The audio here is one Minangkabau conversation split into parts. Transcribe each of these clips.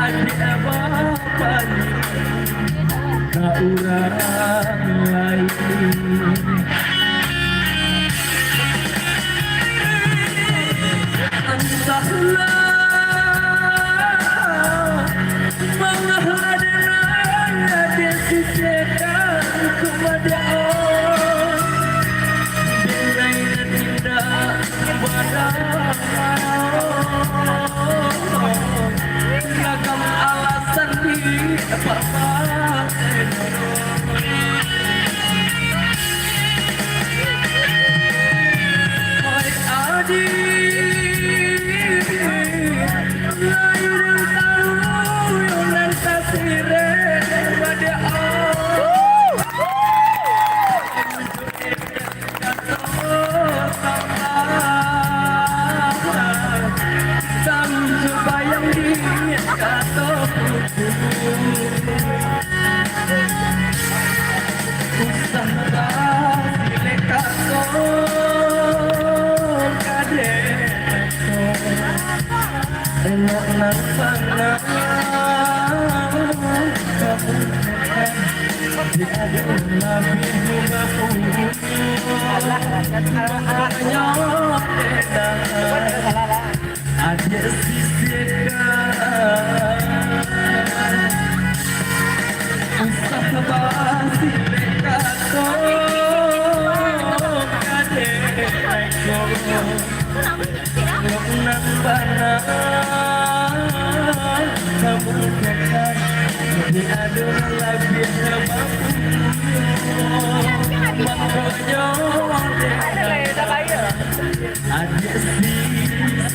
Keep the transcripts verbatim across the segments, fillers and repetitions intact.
Adiak babaliak ka urang lain. Antahlah, mangahlah denai adiak sisihkan ka madiak, denai nan indak. Ragam alasan di papaten. Oi adiak, lain tahu yo nan tasirek pado. Tahu jo bayang di kato putu. Usah basilek kato ka den. Elok nan bana kamu makan, di ado labiah bapunyo. Maknyo enak, adiak sisihkan. Usah basilek kato ka den. Kok nan bana kamu kata, di ado labiah bapunyo. Maknyo adiak sisihkan.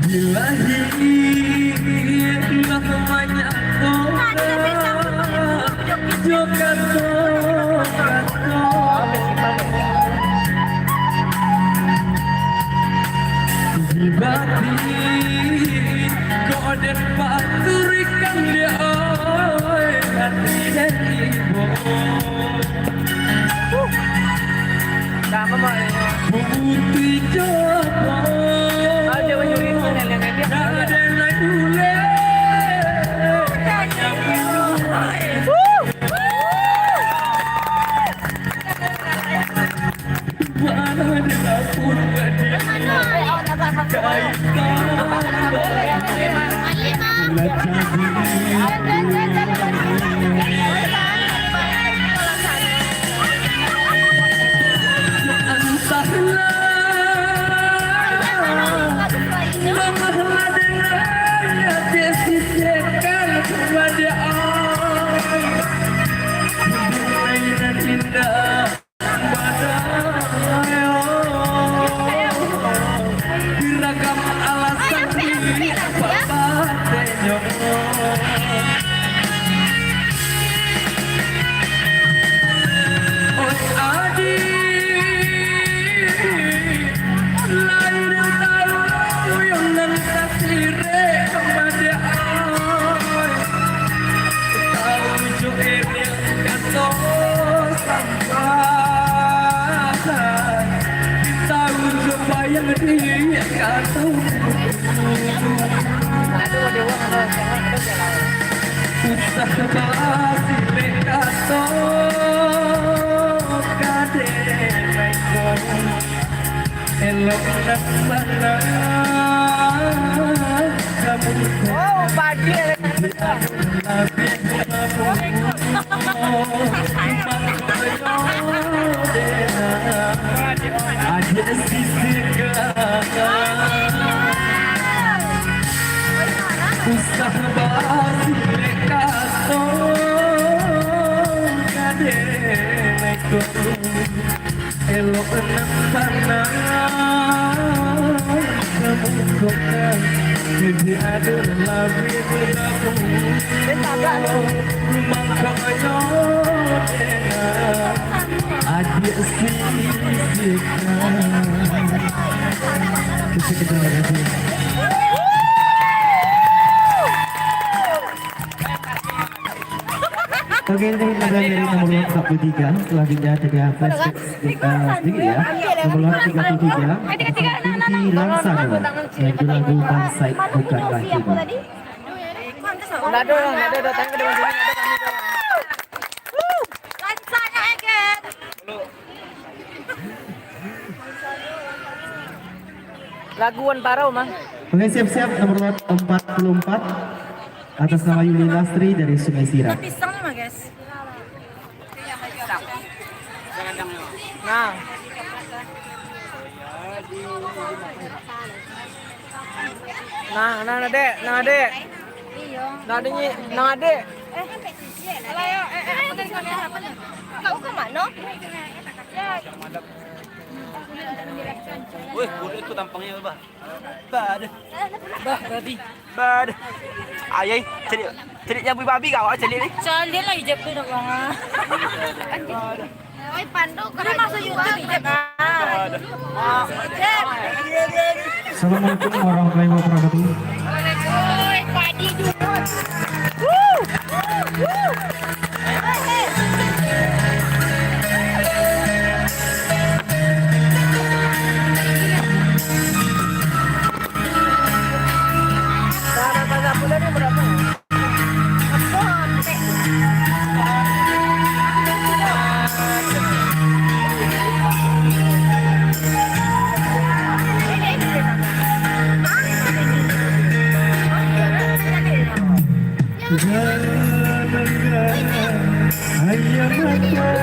Bilahi lah manyangko jo kato-kato. Di batin kok den paturikan, dek oi, hati den ibo. Putih jo apo? Aja mencuri itu, lele-lele. Dah ada lai buliah. Entahlah, mangahlah denai adiak sisihkan ka madiak, ai. Mainan indah. Baragam alasan di papatenyo. Oi adiak, lain tahu yo nan tasirek ka madiak, ai. Tahu jo enek kato sampah, tahu jo bayang di kato. Usah basilek kato ka den. Elok nan bana kamu. Oh, padi. Adiak sisihkan. Usah basilek kato ka den. Elok nan bana kamu Oke, ini dari nomor empat puluh tiga. Selanjutnya ada flashback sedikit, eh, sedikit ya. Nomor tiga puluh tiga, Tinggi Langsana. Yaitu lagu Bangsa Bukanlah Kini. Ndak ado, ndak ado, datang ka depan sini, ndak ado kami tu. Lagu Wan Parau, Mang. Oke, siap-siap, nomor empat puluh empat. Atas nama Yuli Lastri dari Sungai Siram. Pisang ni mah, guys. Nah. Nah, nah, nah, Dek, nah, Dek. Nah, Dek, nah, Dek. Kau ke mana? Weh, budak tu tampangnya apa? Bah, dah. Bah, babi. Bah, dah. Ayai, cari, cari nyabu babi kau, cari ni. Cari lah ijab tu dah, Bang. Oi, Pandu, kau masuk YouTube, ijab, ah. Ijab. Assalamualaikum warahmatullahi wabarakatuh. Waalaikumsalam. Wuh. Wuh.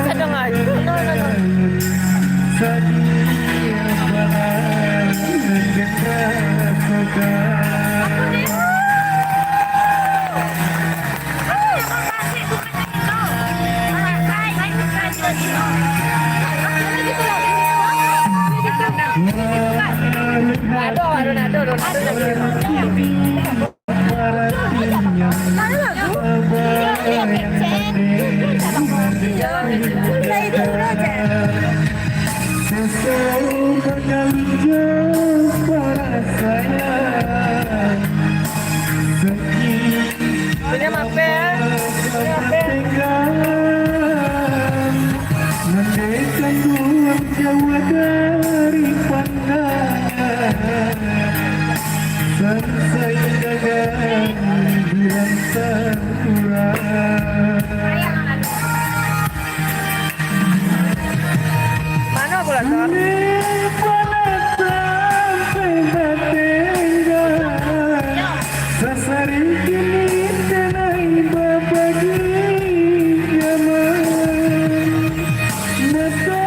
Sadang aja. No, no, no. Aduh, aduh, aduh, aduh, aduh. Punya mape, ya? Punya mape? Mandaikan buang jauah dari pandangan, sansai dagang di rantau urang. Mano bola tu? Di panatang tengah-tengah. Sasari kini tenai babagi nyaman. Mato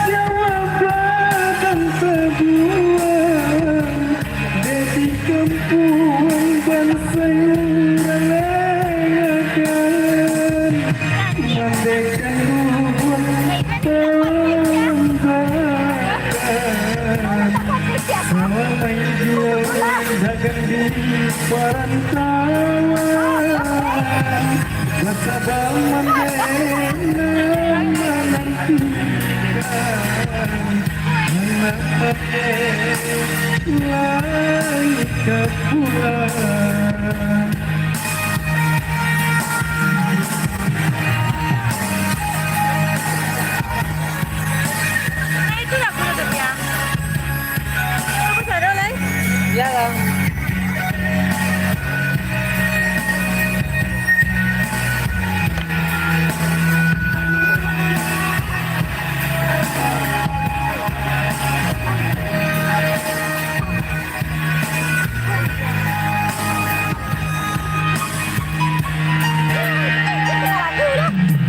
jawaban tabuang, dek di kampuang bansa urang lengakan. Mandekan buang pambakan. Samai juo dagang di parantauan, basaba mandeh nan manantikan, anak mandeh lai ka pulang. Nah, itu lagu tu, ya. Aku sadar, Lai. Iyalah.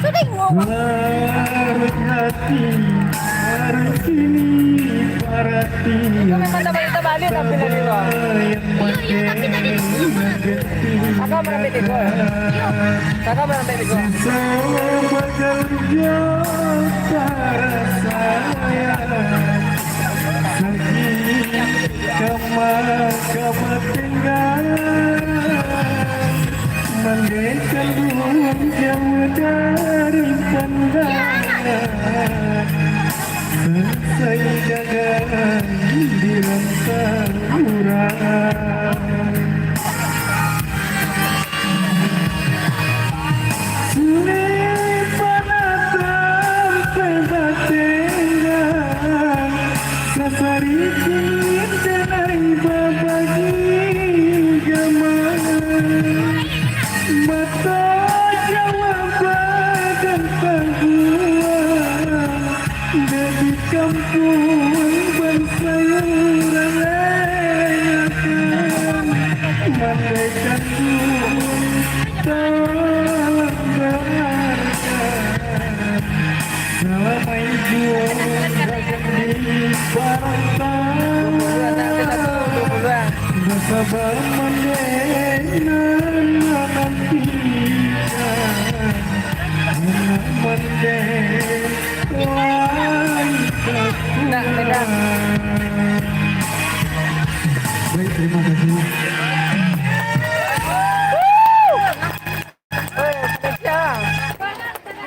Sudah ngomong. Larut hati, larut kini, parati. Itu memang tak boleh terbalik tapi tadi tu. Iyo, iyo, tapi tadi tu. Kakak merapik tiko, ya? Iyo. Kakak merapik tiko. Sabagai ujo parasaian. Sakik ka Sansai dagang di rantau urang. Sulik panatang sabatenggang, sasarikit denai babagi gamang. Mato jauah badan tabuang, dek di kampuang bansayo urang lengakan. Mandai kanduang talambakan. Salamai juo dagang di parantauan. Basaba mandeh nan manantikan, nan mandeh. Baik, terima kasih.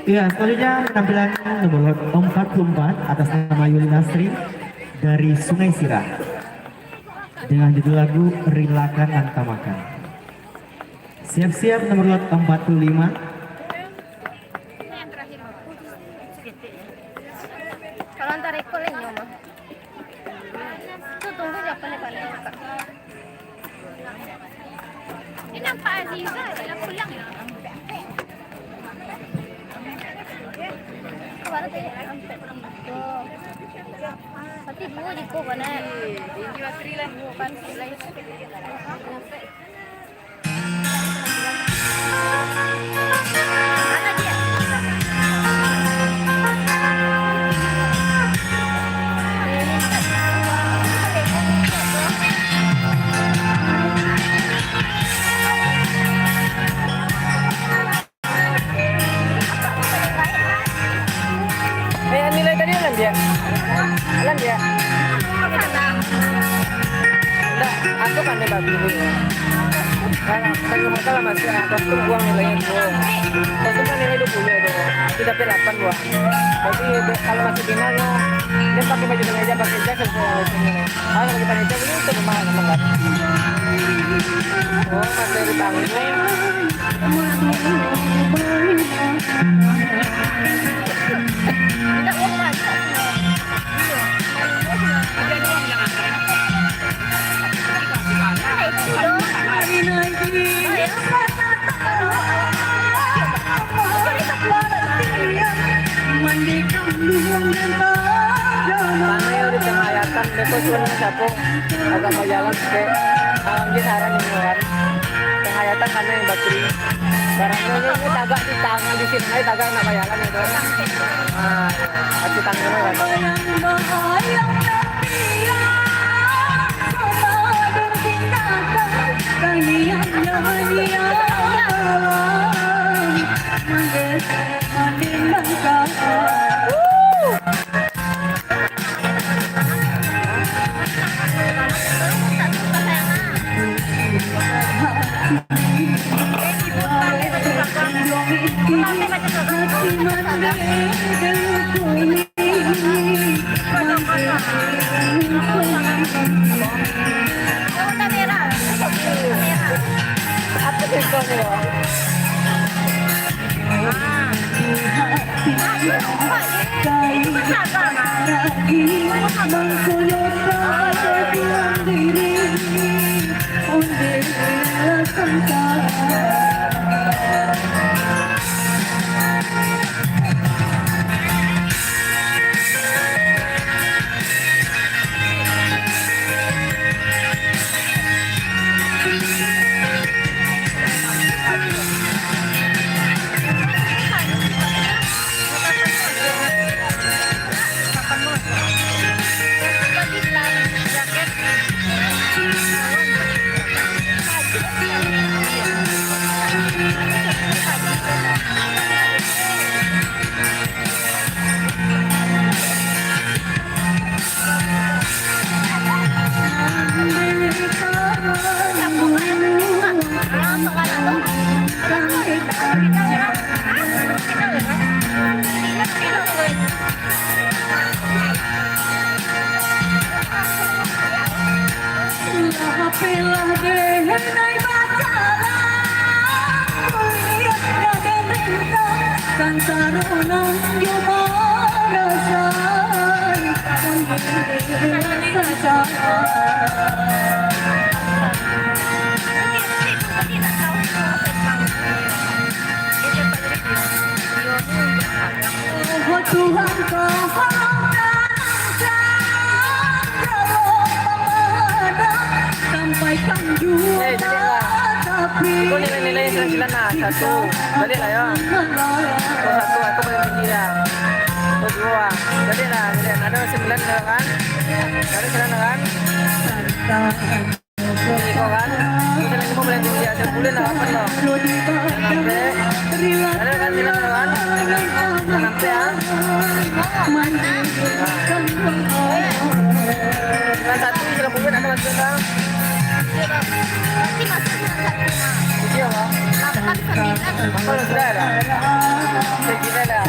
Ya, selanjutnya penampilan nomor empat puluh empat atas nama Yuli Nasri dari Sungai Sirah dengan judul lagu Rilakan Nan Tamakan. Siap-siap nomor empat puluh lima. Kalau antar rekod lah nyo mah. Tu tunggu siapa ni pandai buka. Ini nampak Aziza, dia pulang. Kemana tadi? Tapi dua je kau mana? Ini bateri lah. Dua kan, lain. Eh, nilai tadi alan dia? Alan dia? Ndak, aku kan dia bagus. Kan, kan rumah kan masih ada, aku buang nilainya tu. Aku kan nilai dua puluh tu. Aku dapat delapan buah. Jadi, de-, kalau masih final, no, dia pakai baju kemeja, pakai jas, semua nilai. Ah, kalau kita ngejar dulu ke rumah, teman kan? Oh, masih di tanggung. Karena yang di penghayatan, beko suruh siapa agak berjalan, kayak malam di saran ini kan. Penghayatan karena yang bateri. Karena ini, ini tagak di tangan di sini, ini tagak nak bajalan itu. Ah, hati tangan kan. Apa sih kau ni? Eh, caliak lah. Iko nilai-nilai sembilan lah, satu. Caliak lah, yo. Iko satu, iko paling tinggi lah. Iko duo lah. Caliak lah, caliak. Ado sembilan lah, kan? Ado sembilan lah, kan? Iko kan, kita lagi mau belajar dia, ada bulan lah, apa lah. Sampai, ada kan, kita tahu kan? Sampai, ah. Dengan satu, sudah bulan, ada lagi, kan? Berarti masih dengan satu, Mak. Iya, Mak. Lapan, sembilan. Apa lah, sudah ada? Saya kira dah.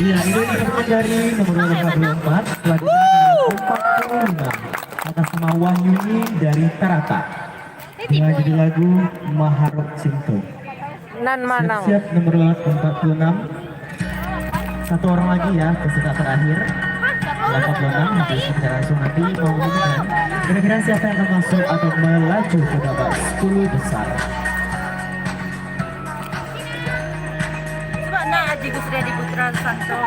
Iya, ini teman dari nomor empat puluh empat, selanjutnya nomor empat puluh lima, atas nama Wahyuni dari Tarata. Dengan judul lagu Maharok Cinto. Nan manang. Siap-siap nomor empat puluh enam. Satu orang lagi ya, peserta terakhir. Delapan puluh enam, nanti kita langsung nanti mau umumkan. Kira-kira siapa yang akan masuk atau melaju ke babak sepuluh besar? Coba nak Haji Gusri Adi Putra Santo.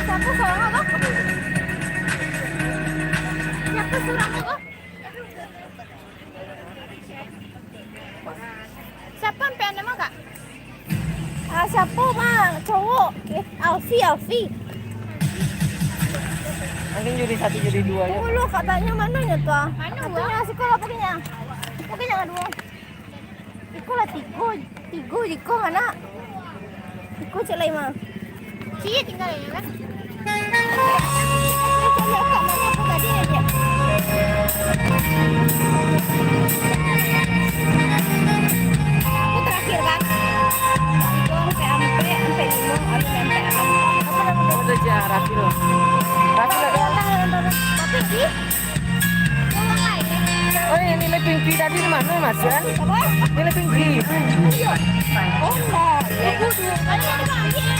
Siapa sorang apa? Siapa sorang apa? Siapa ampek nama, Kak? Ah, siapa, Mak? Cowok. Eh, Alfi, Alfi. Mungkin juri satu, juri dua ya. Tunggu lu, Kak, tanya mananyo tu, ah? Mana, Wak? Satunya, siko lah, paginya. Paginya lah dua. Iko lah tigo, tigo iko mana? Iko cek lai mah. Ciek tinggal ya kan? Aku terakhir kan? Tigo, ampek, ampek, ampek limo, ampek anam. Apa nama dia? Oh, itu si Rafil. Rafil ada. Tapi di Oh, yang nilai Pinky tadi di mana, Mas, ya? Apa? Nilai Pinky. Oh, enggak. Ibu dulu. Ayo, kita ambil, ya.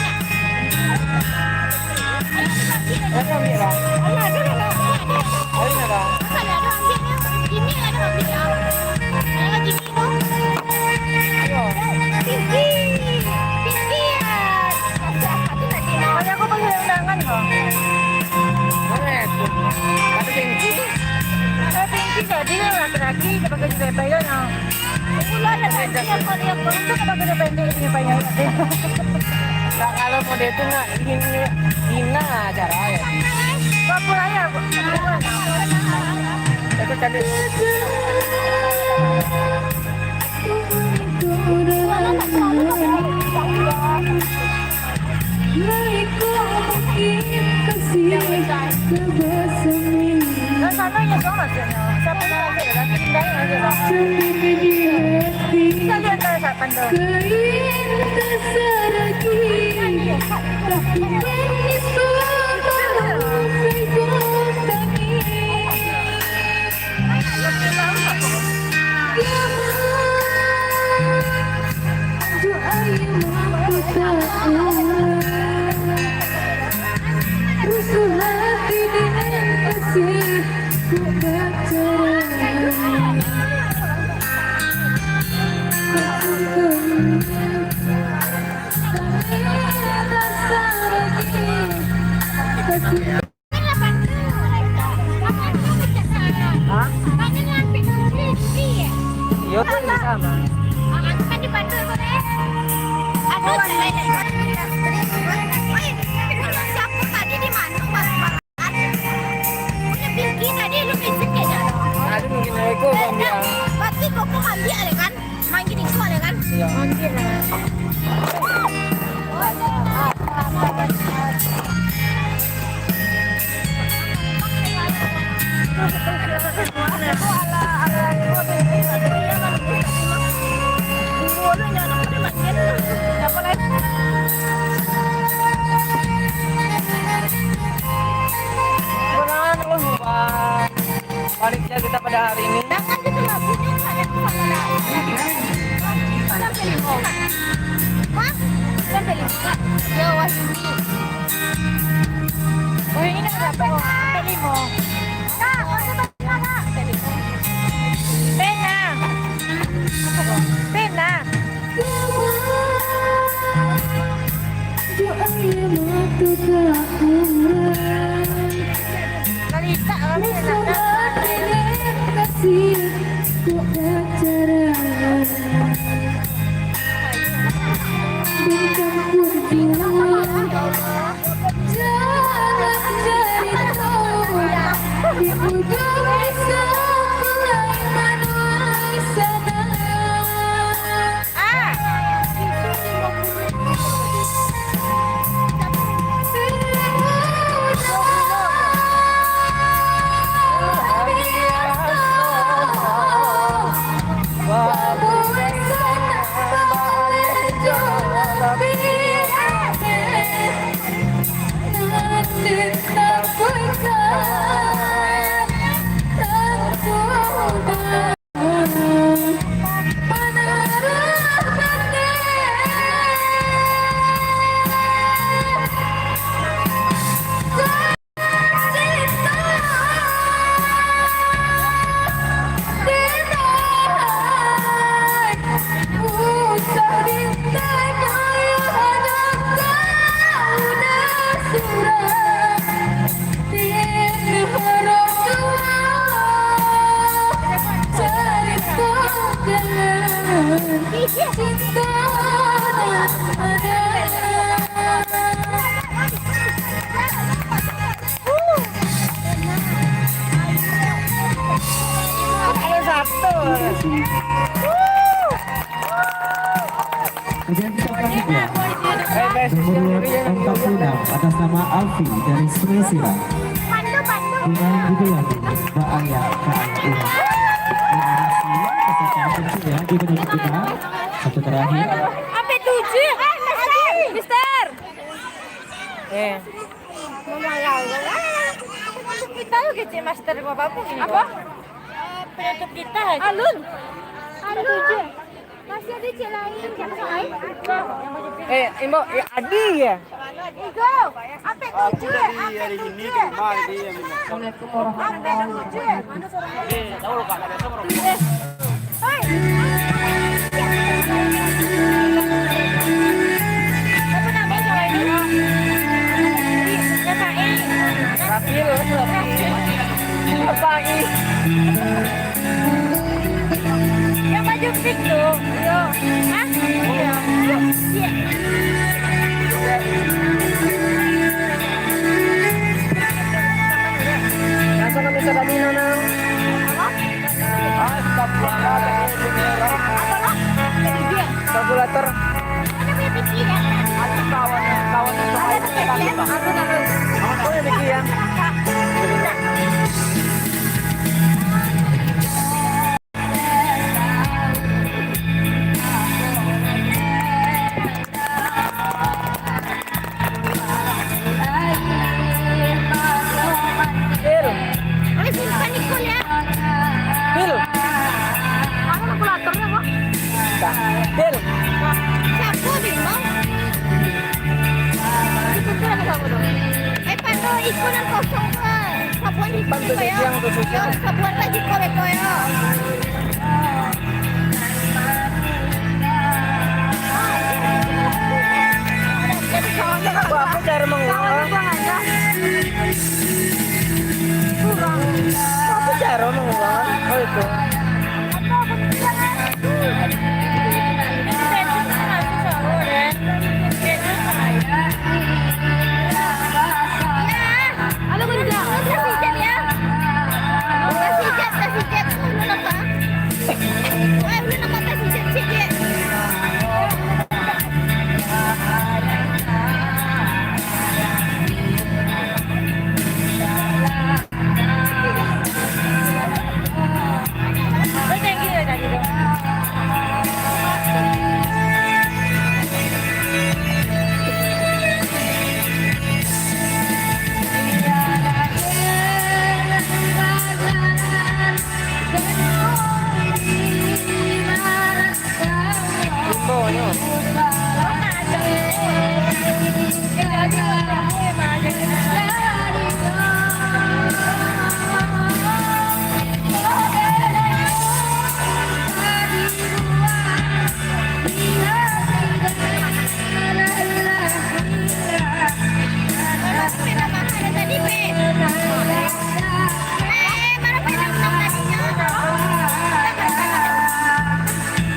Ayo, kita ambil. Ayo, ambil, Bang. Ayo, ada, ada, ada. Oh, ini, Bang. Bukan, ada ambil, ya. Ini ada ambil, ya. Ayo, lagi. Tinggi, tinggi, ya. Pokoknya aku panggil undangan, loh. Boleh, tuh. Tapi tinggi. Kalau tinggi jadi lah, laki-laki, kita pakai juga payah, no. Aku lah, ya, tadi, aku lihat, aku tuh, kita pakai pendek, ini payah. Nah, kalau model itu, nak, ini, ini acara, ya. Bapak, ya, Bu. Aku cari. Nah, sana ya, sama saja. Siapa yang pakai ya? Kita lihat, kita lihat, kita lihat. Yo, tu sama. Aduh, cerai. Woi, tapi kalau siapa tadi di mana, Mas? Punya Pinky tadi lu pinjam kayaknya. Tadi mungkin aku ambil. Berarti koko ambil, ya kan? Manggil itu, ya kan? Iya. Manggil, ya. Panitia kita pada hari ini. Jangan gitu lah, punya saya tuh sama dah. Sampai lima. Hah? Sampai lima. Ya, wah, ini. Oh, ini dah berapa? Sampai lima. Kak, masuk tadi, Kak. Sampai lima. Pena. Pena. Oke, kita selanjutnya. Nomor urut empat puluh enam, atas nama Alfi dari Sungai Sirah. Dengan judul lagu Baayah Baayah Urang. Terima kasih, peserta kecil ya, di penonton kita. Satu terakhir. Sampai tujuh. Eh, Mister. Eh. Kita lu kecil master gua apa ini? Apa? Penutup kita aja. Alun. Alun. Masih ada cek lain. Siapa lain? Eh, Imbo, eh, Adi ya? Igo, ampek tujuh ya? Ampek tujuh ya? Assalamualaikum warahmatullahi wabarakatuh. Ampek tujuh ya? Mana suaranya? Eh, tahu lu, Kak, ada sama orang. Eh. Oi. Apa nama suaranya? Kakak E. Rafil, Rafil. Kakak E. Yang baju pink tu. Iyo. Hah? Iyo. Iyo. Biasa kan bisa kami, Nana. Apa? Astagfirullahaladzim. Apa, Bang? Kalkulator. Ada punya P C ya? Ada kawan, kawan. Ada punya P C ya? Aku tahu. Aku punya P C ya? Bil. Bil. Mana kalkulatornya, Bang? Dah. Bil. Siapa, Bil, Bang? Itu kan siapa, Bang? Eh, Pak, tuh, ikon yang kosong, Bang. Sabuan lagi ko beko yo. Sabuan lagi ko beko yo. Apo caro mangulang? Apo caro mangulang? Oh, itu. Halo, Gunjang. Kasih jab, ya. Kasih jab, kasih jab. Ulun apa? Wah, ulun apa kasih jab, jab, jab.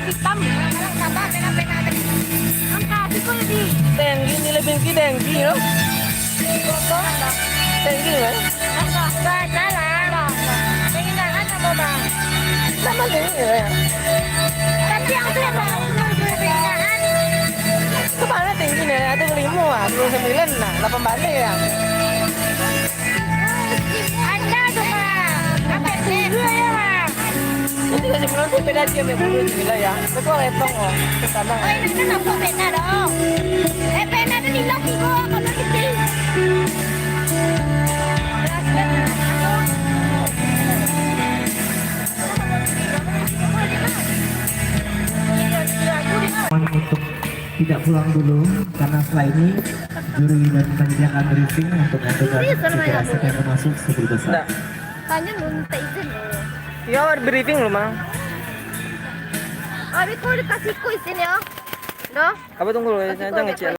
Hitam. Angka, siko ya, di. Dengki, nilai Bingki dengki, yo. Dengki, yo. Angka, salah. Dengki, jangan sama, Bang. Sama dengki, yo. Tapi yang tu, Bang, dengki, jangan. Kemana dengki, nih? Ada lima, ah, dua puluh sembilan, nah, delapan balik, ya. Anda tu, Bang. Apa sih? Dua ya, Bang. Jadi, kasih pulang tu beda dia, ambil bulu tu, bila ya. Tapi orang etong, oh, ke sana. Oh, ini kan nampak pena dong. Eh, pena tu di lok tiga, kalau di sini. Untuk tidak pulang dulu, karena setelah ini juri dan panitia akan briefing untuk menentukan siapa yang akan masuk sepuluh besar. Ndak. Tanya lu minta izin dulu. Ya, awak briefing lu, Mang. Abi, kau dikasih ku izin ya? Doh. Apa tunggu lu, jangan ngecek.